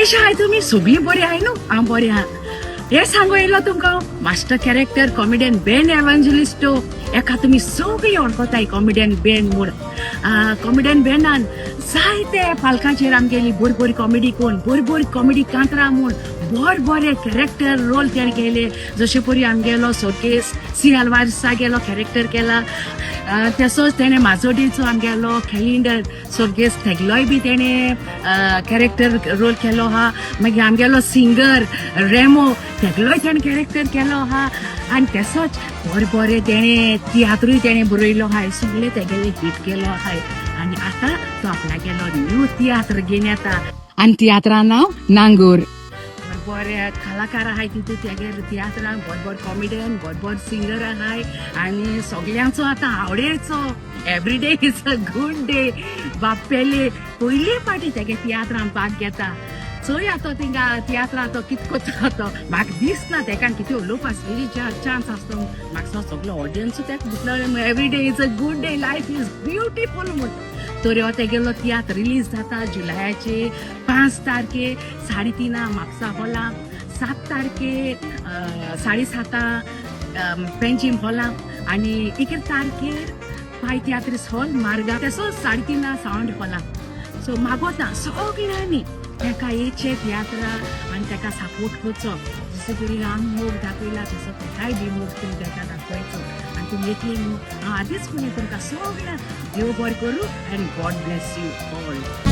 कशें आहाय तुमी सगळीं बरी आहाय न्हू? हांव बरें आहा. हे सांगू येयलो तुमकां मास्टर कॅरेक्टर कॉमेडियन बेन एव्हांजलिस्टो एका तुमी सगळीं वळखताय कॉमेडियन बेन म्हूण. कॉमेडियन बेनान जायते पालकांचेर आमगेली बरी बरी कॉमेडी करून बरी बरी कॉमेडी कांतरां म्हूण बरे बरे कॅरेक्टर रोल तेणें केले. जशे परी आमगेलो सोकेस सी आलवारसा गेलो कॅरेक्टर केला, तसोच तेणें माजोडेचो आमगेलो कॅलेंडर सोर्गेस तेगलोय बी तेणें कॅरेक्टर रोल केलो आहा. मागीर आमगेलो सिंगर रेमो तेगलोय तेणें कॅरेक्टर केलो आहा. आनी तसोच बरे बरे तेणें तियात्रूय तेणें बरयलो आहा. हे सगळे तेगेले हिट केलो आहा. आनी आतां तो आपणागेलो न्यू तियात्र घेवन येता आनी तियात्रा नांव नांगोर. बरे कलाकार आहाय तितू तेगेर तियात्रान, बरे बरे कॉमेडियन, बरे बरे सिंगर आहाय. आनी सगल्यांचो आतां आवडेचो everyday is a good day बाप्पेले पयले फावटी तेगे तियात्रान भाग घेता. चोया तो थिंगा तियात्रां तो कित कोता तो. म्हाका दिसना तेका कितें उलोवपा चान्स आसतो. म्हाका सगलो ऑडियन्स तेका म्हटलो everyday is a good day, life is beautiful म्हूण. तर हो तेगेलो तियात्र रिलीज जाता जुलयाचे 5 तारखे 3:30 म्हापसा हॉला, 7 तारखे 7:30 पेंजीम हॉला आनी 11 तारखेर पाय तियात्रीस हॉल मार्गा, तसोच 3:30 सावंड हॉला. सो मागोता सगळ्यांनी तेका येचे तियात्रा आनी तेका सपोर्ट करचो. जसो तरी आमी मोग दाखयला तसो तेकाय बी मोग तुमी तेका दाखवायचो आनी तुमी येतली न्हू. हांव आदींच म्हणून तुमकां सगळ्यांक देव बरें करूं आनी गॉड ब्लेस you all.